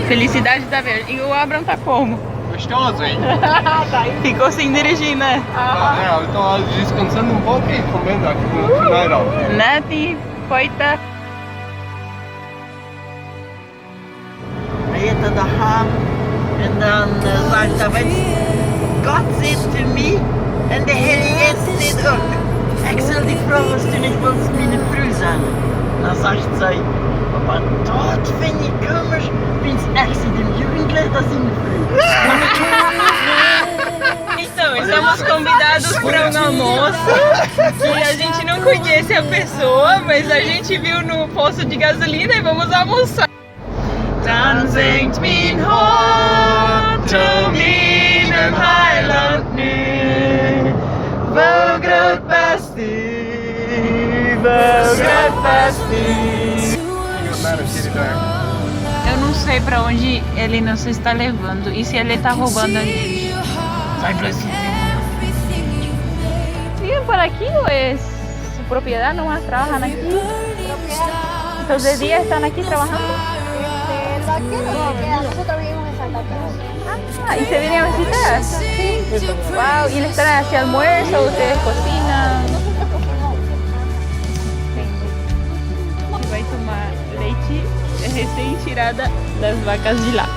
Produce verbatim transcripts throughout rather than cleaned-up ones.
Felicidade da Virgem. E o Abrão tá como? Gostoso, hein? Ficou sem dirigir, né? Ah, é, eu tô descansando um pouco e comendo aqui no final. Nati, coita. Hee jeit doa han un dan, äh, sajcht hee: "Wan Gott sajcht to mie un de Heilje Jeist sajcht uk, ekj saul die froagen, aus du nich wulst miene Fru sennen." Dan sajcht see: "Oba daut finj ekj komisch, wiels ekj sie dän Jugendleiter siene Fru." Então, estamos convidados para um almoço que a gente não conhece a pessoa, mas a gente viu no posto de gasolina e vamos almoçar. Dan sinjt mien Hoat to mienen Heilaunt nu: Woo groot best du, woo groot best du. Eu não sei pra onde ele nos está levando e se ele tá roubando a gente. Sai pra esse. ¿Viven por aquí o es su propiedad? ¿Nomás trabajan aquí? Propiedad. Entonces, ¿de día están aquí trabajando? Este, lo que no, porque nosotros vivimos en Santa Cruz. Ah, ¿y se vienen a visitar? Sí. Wow, ¿y les traen así almuerzo? ¿Ustedes cocinan? Nosotros cocinamos. Sí. Vai tomar leite recém-tirada das vacas de lá.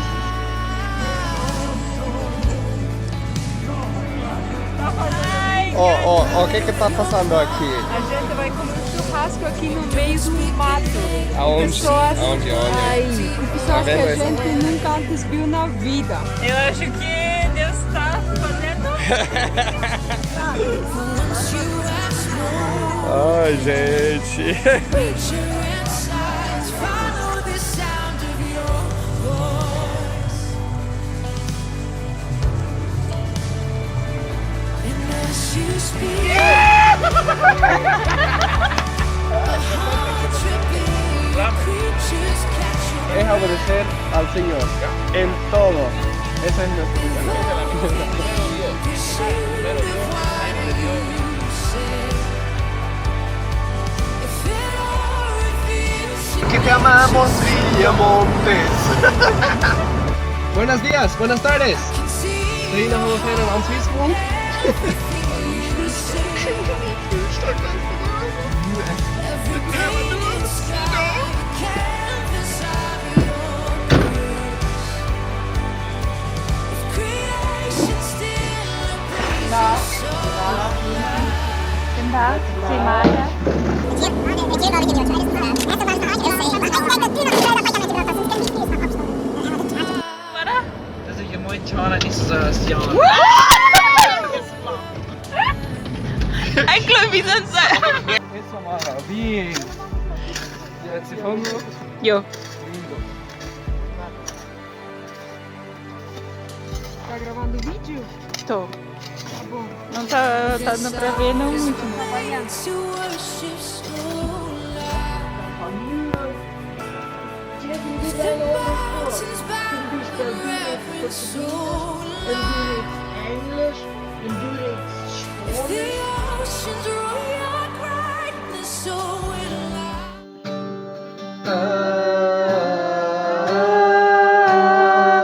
Oh, oh, oh, ¿qué, qué está pasando aquí? A gente vai comer um churrasco aqui no meio do mato. Aonde? Pessoas, aonde, aonde? Ai, com pessoas que a gente nunca antes viu na vida. Eu acho que Deus está fazendo. Ai, gente. Es obedecer al Señor en todo. Esa es nuestra vida. Que te amamos, Villamontes. Buenos días, buenas tardes. Soy una mujer en Amsterdam. Guten Tag, Simaya. Para. Entonces yo me voy a echar a Isla Sebastián. Ay, Chloe, mi salsa. Eso, Mara, bien. Ya, se fue, ¿no? Yo. Lindo. Tá gravando vídeo? Tô. Tá bom. Não tá, tá dando pra ver, não, muito, não. Trabalhando.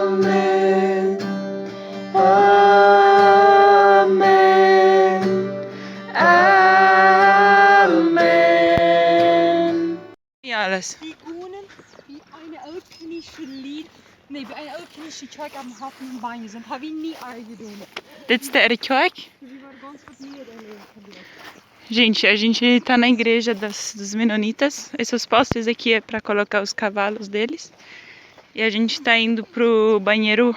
Amen. Amen. Amen. Ja, alles. Wie kunnen, wie een oud Chinese lied. Nee, wie een oud Chinese Kjoakj am Hafen in Banje sind. Haben wir nie eingedonnen. Dit is de Kjoakj. Wir waren ganz gut nie in der Nähe von dir. Gente, a gente tá na igreja das, dos menonitas. Esses postes aqui é pra colocar os cavalos deles. E a gente tá indo pro banheiro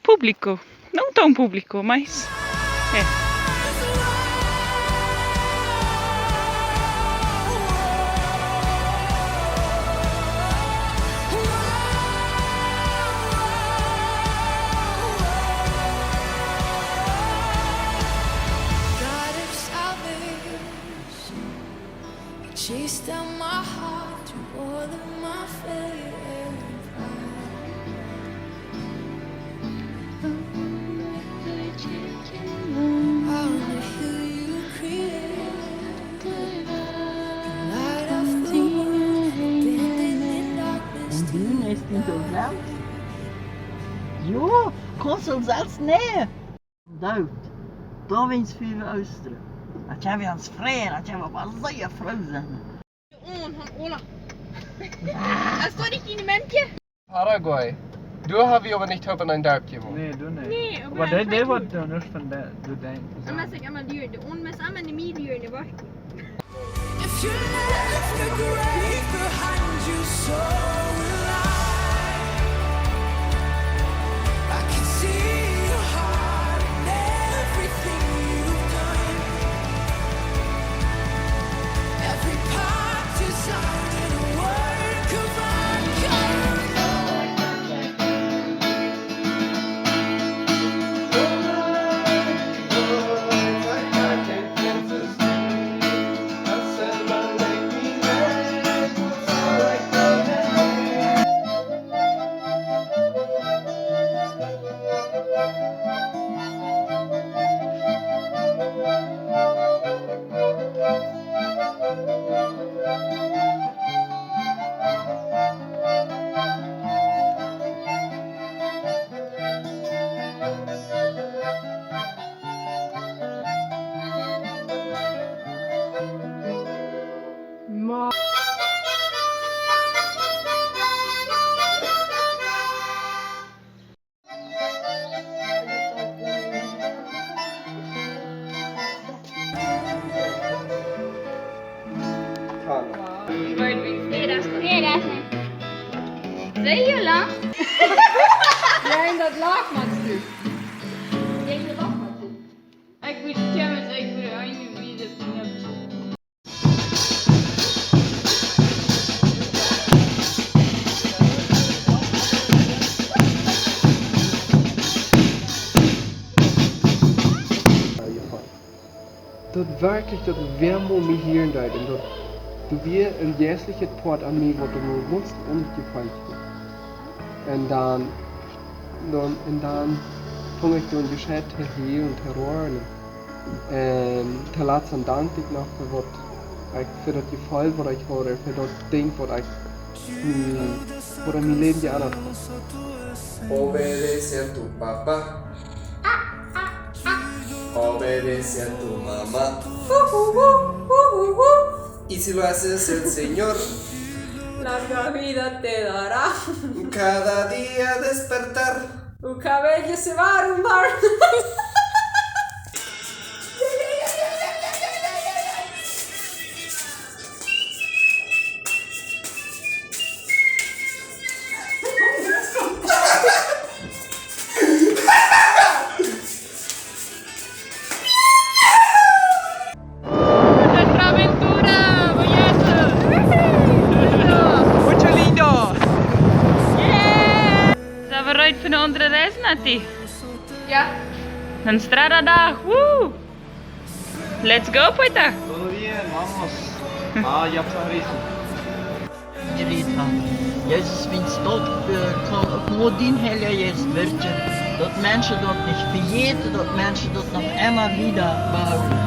público. Não tão público, mas é. Chase down my heart through all of my failure and pride. Hast du daut selfst? Jo, kaust du selfst, nä. Doot. Doawäajen fieren wie Oostren. Dan kjenn wie ons freien, dan kjenn wie oba sea froo sennen. Un han Ola. Hast du nich diene Memkje? Paraguay. Doa hab wie oba nich opp en een Darp jewont. Nä, du nich. Nä, oba dee, dee woat doa nuscht von de, de denkjen. Dan mott ekj emma lieren. De un mott emma ne Mie lieren, de wacht. If you left the grave behind you, so will I. I can see your heart in everything you've done. Every part designed in a work of art. Fredags. Fredags. Seht jie? Jie, daut lach mau. Jie, daut lach mau. Ekj weet nich, ekj weet nich, wie daut Dinj haft. Daut werkjlich, daut wäa mol mie hieren deed, un daut, daut wia een jeistlichet Poat aun mie, waut doa mol gaunz aundasch jefeelt haud. Un dan, dan, un dan funk ekj aun jescheit to hieren un to roaren. Un toolatst dan dankd ekj noch fa waut ekj, fa daut Jefeel waut ekj haud, fa daut Dinj waut ekj, mm, waut en mien Läwen jeendat haud. Obedece a tu papá. Obedece a tu mamá. Y si lo haces, el Señor larga vida te dará. Cada día despertar. Un cabello se va a arrumar. Nuestra aventura, payaso. Mucho lindo. Yeah. Sent wie reed fa ne aundre Reis, Nati? Jo. Een Strada Dach, woo! Let's go, puta! Todo bien, vamos. Ah, ya está listo. Jereta. Jesus, wiels daut, eh, kaun uk mau dien Heilja Jeist wirkjen, daut Menschen daut nich vejäten, daut Menschen daut noch emma wieda behaupten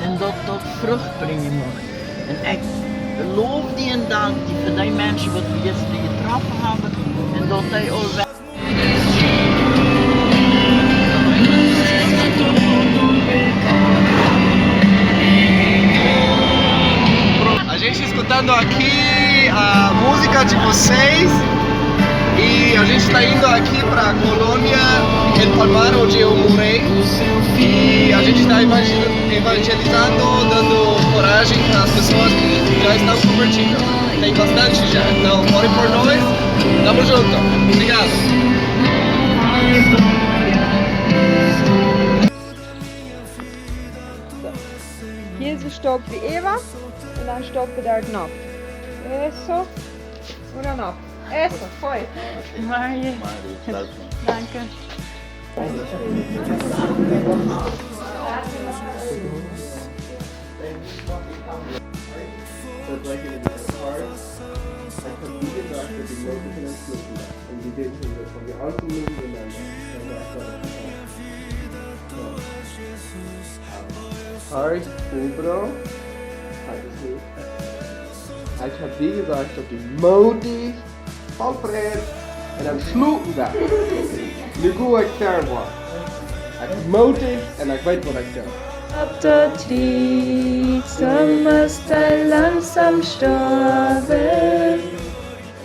un daut daut Frucht brinjen mott. Un ekj low die un dank die fa dee Menschen, waut wie jistren jetroffen haben, un daut dee aul A gente escutando aqui a música de vocês e a gente está indo aqui para a colônia El Palmar, onde eu morei, e a gente está evangel- evangelizando, dando coragem para as pessoas que já estão convertidas. Tem bastante já, então orem por nós. Tamo junto. Obrigado. Hia es een Stock bie Eva un dan Stock bie Dark Knob. Eso. Un dan opp. Eso, fein. Marie. Danke. Harry Kubro. Hat es nicht. Ich hab dir gesagt, dass du mutig Voll Freid un dan schlopen wie. Nu go ekj fern von. Ekj mootich un ekj weet waut ekj doo. Opp daut Kjriez, soo must hee langsom stoawen.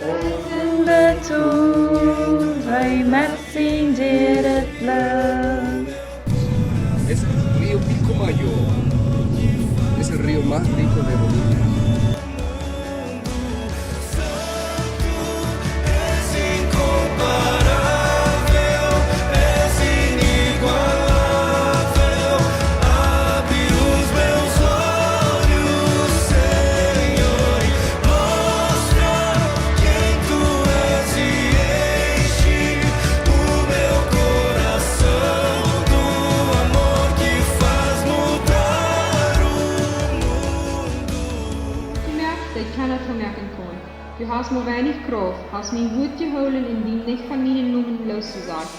En de Tod, hee met sien dieret Bloot. Es el río Pilcomayo. Es el río más rico de Bolivia. Du moakst, daut kjeena toomoaken kaun. Du hast mau weinich Krauft, hast mien Wuat jehoolen un die nich von mienen Nomen lossjesajcht.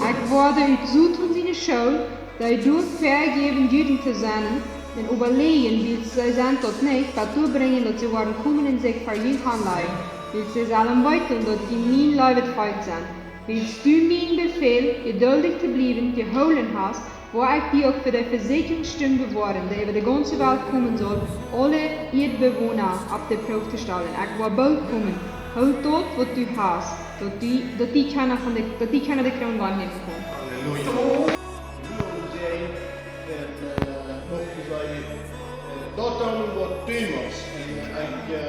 Ekj woa ut Soton siene School, dee doa väajäwen Juden to sennen, un äwaläajen, wiels see sent daut nich, bat doa brinjen, daut see woaren komen un sikj ver junt hanlajen, wiels see sellen weeten, daut jie mien leewet Volkj sent. Wiels du mien Befäl, jeduldich to bliewen, jehoolen hast, woa ekj die uk fa de Vesieekjungsstund bewoaren, dee äwa de gaunze Welt komen saul, aule Ieedbewona opp de Proow to stalen. Ekj woa boolt komen. Hool daut, waut du hast, daut die, daut die kjeena von de, daut die kjeena de Kroon wajchnämen kaun. Halleluja. Halleluja. En, eh, mochten zij, eh, daut doonen waut du machst. En, eh, ekj, eh,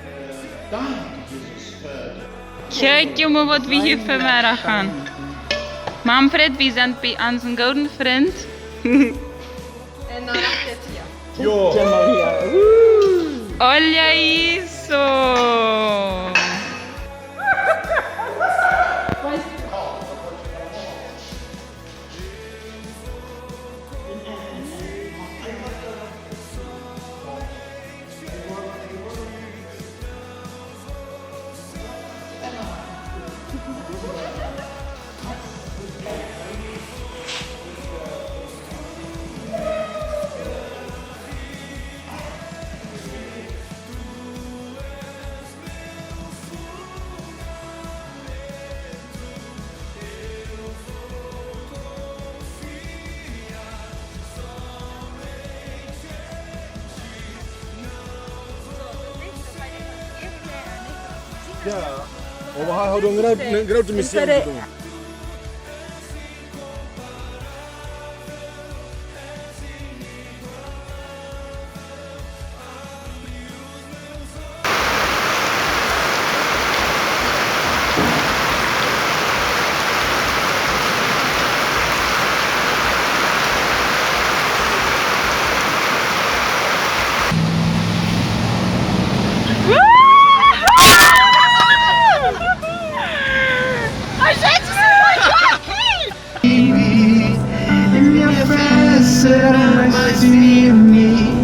eh, dank die, Jesus, fa Kjikj, Junge, waut wie hia vondoag haben. Manfred, wie sent bie onsen gooden Frint. En dan noch dit hia. Jo. Olja Iso. Ja, oba hee haud een groot, een groote missie to doonen. A gente se encontrou aqui! E minha fé será mais firme.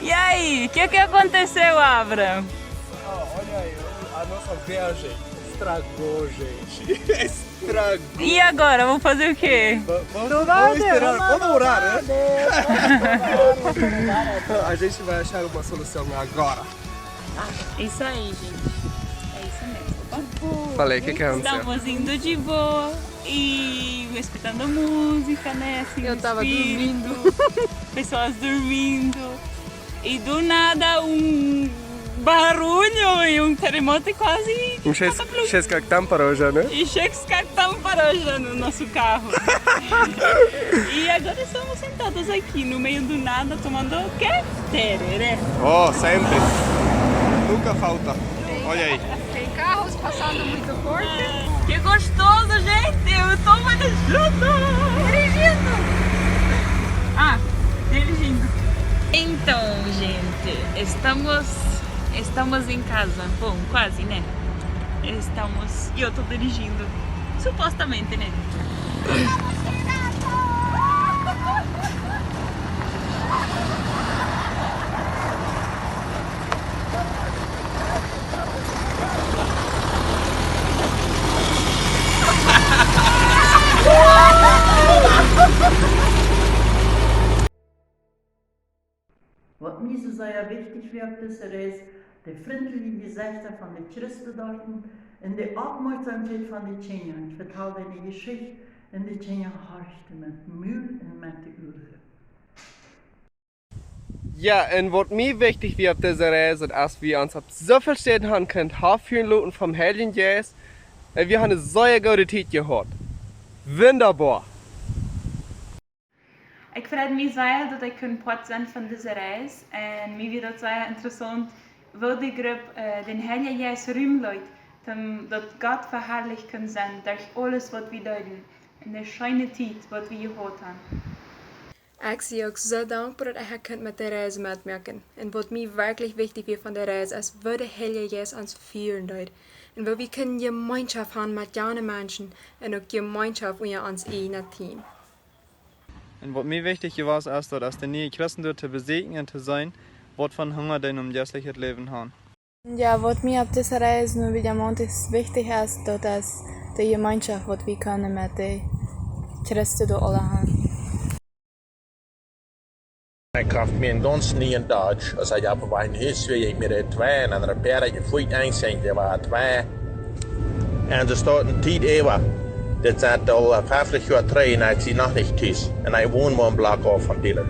E aí, o que que aconteceu, Abra? Ah, olha aí, a nossa viagem estragou, gente. Estragou. E agora, vou fazer o quê? Va-, vamos, não vamos vai, esperar, não, vamos orar, né? A gente vai achar uma solução agora. Isso aí, gente. É isso mesmo. Falei, o que que aconteceu? Estamos indo de boa e escutando música, né? Assim, eu tava dormindo. Pessoas dormindo. E do nada, um barulho e um terremoto e quase... Um cheios, cheios cactam para hoje, né? E cheios cactam para hoje no nosso carro. E agora estamos sentados aqui no meio do nada tomando o quê? Tereré. Oh, sempre. Nunca falta. Olha aí. Tem carros passando muito forte. Que gostoso, gente! Eu tô manejando! Dirigindo! Ah, dirigindo. Então, gente, estamos, estamos em casa. Bom, quase, né? Estamos, e eu tô dirigindo. Supostamente, né? Soo sea wichtich wia opp dise Reis de frintliche Jesechta von de Christen doa un de Oppmoakjsomkjeit von de Kjinja. Ekj vetal dee ne Jeschicht un de Kjinja horchten met Mul un met de Uaren. Jo, un waut mie wichtich wia opp dise Reis, daut es, wie ons opp soo väl Städen han kunt hanfieren loten vom Heiljen Jeist. Un wie han ne sea goode Tiet jehaut. Wundaboa. Ekj freid mie sea, daut ekj kunn Poat sennen von dise Reis. Un mie wia daut sea interessaunt, woo de Grupp, äh, dän Heiljen Jeist Rum leet, om daut Gott veharlicht kunn sennen derch aules, waut wie deeden, en de scheene Tiet, waut wie jehaut han. Ekj sie uk soo dankboa, daut ekj ha kunt met de Reis metmoaken. Un waut mie werkjlich wichtich wia von de Reis, es, woo de Heilje Jeist ons fieren deed. Un woo wie kunnen Jemeenschoft han met jane Menschen un uk Jemeenschoft unja ons ieejnet Team. Un waut mie wichtich wia, es, daut aus de niee Christen doa to besieekjen un to seenen, waut von Hunga dee em jeistlichen Läwen han. Jo, waut mie opp dise Reis nu wada mol es wichtich es, daut es de Jemeenschoft, waut wie kunnen met de Christen doa aula han. Ekj koft mie een gaunz nieen Dodge. Aus ekj opp Wajch no Hus wia, jeef mie dee twee, un dan repairde ekj, fuat ekj eent, dee wia twee. Un see stonen Tiet äwa. Dit sent aul, äh, feftig Joa trigj un ekj sie noch nich tus. Un ekj won mau een Block auf vom Dealer.